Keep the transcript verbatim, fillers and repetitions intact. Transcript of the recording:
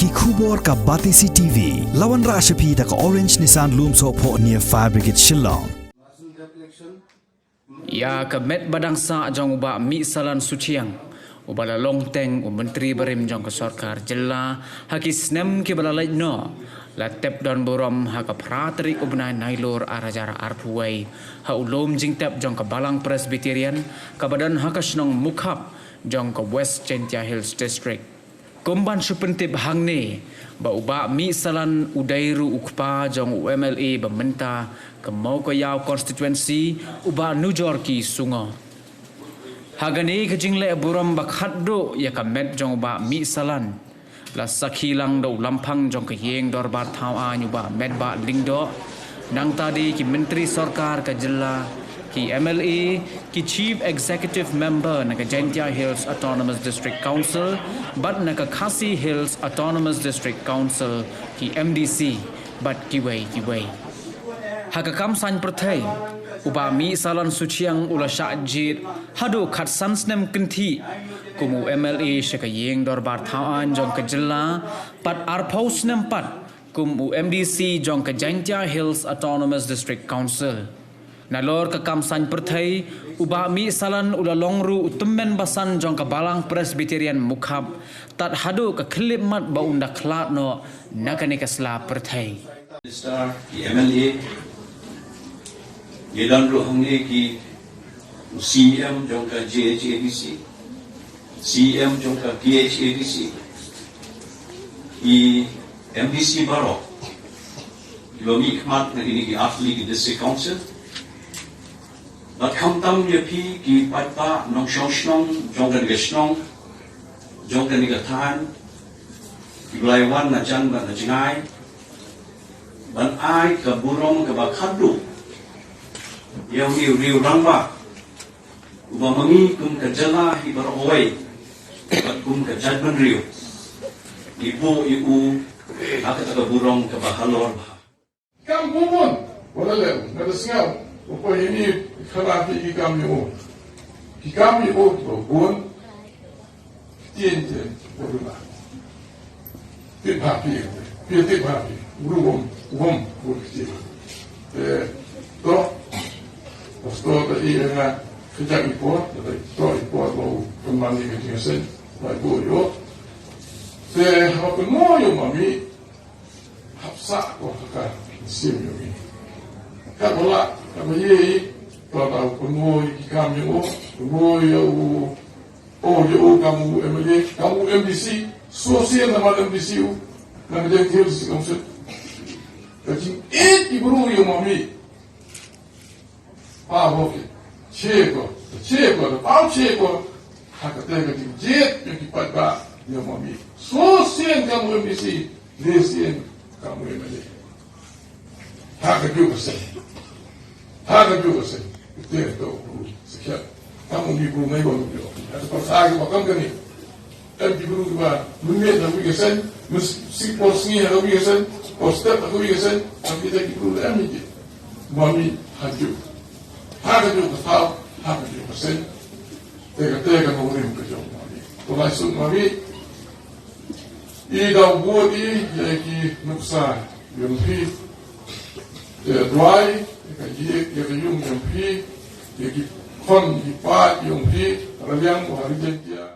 Ki khubor ka Batesi T V, la wanrah sha phi da ka Orange Nissan Lumsohphoh near Fire Brigade Shillong. Ïa ka met ba dang sah jong u Bah Mihsalan Suchiang, uba la long teng u Myntri barim jong ka Sorkar Jylla ha ki snem kiba la leit noh, la tep don burom ha ka phra tarik u bnai Nailur ar hajar arphew wei, ha u lum jingtep jong ka Balang Presbyterian kaba don ha ka shnong Mukhap jong ka West Jaintia Hills District. Kum ban shu pyntip hangne ba u Bah Mihsalan u dei ruh u kpa jong u M L A ba mynta ka Mowkaiaw constituency, u Bah Nujorki Sungoh. Ha kane ka jingleh burom ba khatduh ïa ka met jong u Bah Mihsalan, la sakhi lang da u Lamphang jong ka Ïing Dorbar Thaw Aiñ u Bah Metbah Lyngdoh, nangta de ki Myntri Sorkar ka Jylla, ki M L A, ki Chief Executive Member na ka Jaintia Hills Autonomous District Council bad na ka Khasi Hills Autonomous District Council, ki M D C bad kiwei kiwei. Ha ka kam saiñ pyrthei, u Bah Mihsalan Suchiang u la shah jied haduh khatsan snem kynthih kum u M L A sha ka Ïing Dorbar Thaw Aiñ jong ka Jylla, bad arphew snem pat kum u M D C jong ka Jaintia Hills Autonomous District Council. Nalor ka kam saiñ pyrthei, u Bah Mihsalan u la long ruh u tymmen basan jong ka Balang Presbyterian Mukhap, tad haduh ka khyllipmat ba un da khlad noh na kane ka sla pyrthei. Minister, ki M L A, ngi don ruh hangne ki C E M jong ka J H A D C, C E M jong ka K H A D C, ki M D C baroh kiba mihkhmat na kine ki artylli ki District Council. Bad khamtam ïa phi ki paidbah nongshong shnong jong kane ka shnong, jong kane ka thaiñ, kiba la wan na jan bad na jngai ban ai ka burom kaba khatduh ïa une u riew rangbah uba ma ngi kum ka jylla hi baroh kawei bad kum ka jaitbynriew ngi buh ïa u ha kata ka burom kaba halor bha. Kam bun bun wala lem nga da sngew u pa ini khana ki kam ïa u. Ki kam ïa u to bun. Ktien te u duna. Tip ha phi, phi tip ha phi. Uru wom, wom, wom ktien. Te to, pastor ta i nga kejak i por, ta i to i por ba u pynman i ka jingïaseng ba i buh ïa u. Te haba pynmih ïa u ma mi, hap sah ko ha ka mynsiem ïa u. Katba lah, katba ïeit, to ta u pynmih ïa ki kam ïa u, pynmih ïa u. O, ïa u kam u M L A, kam u M D C, sngewsih na man M D C u, na ka Jaintia Hills District Council. Ka jingïeit ki briew ïa u ma mi. Ba ho ki, che ko, che ko, ba che ko, ha kata ka jingjied ïa ki paidbah ïa u ma mi. Sngewsih kam u M D C, sngewsih kam u M L A. Ha kajuh ka seng. Ha kajuh ka seng. Te to u sakhiat. Kam u mi bru ngai ba u mi. Ha ka pyrthai ka ba kam kane. Em ki bru ki ba mynmiet ha kawi ka seng, mynsi por sngi ha kawi ka seng, por step ha kawi ka seng, em kita ki bru em ki. Mami ha kajuh. Ha kajuh ka thaw, ha kajuh ka seng. Te ka te ka nongrim ka jong mami. Ko lai suk mami. I daw bud i ïa ki nuksa ïong phi. Ïa duwai ïa ka ïing ïa ka ïung ïong phi. Ïa ki khon ki paid ïong phi. Raliang ko hari Jaintia.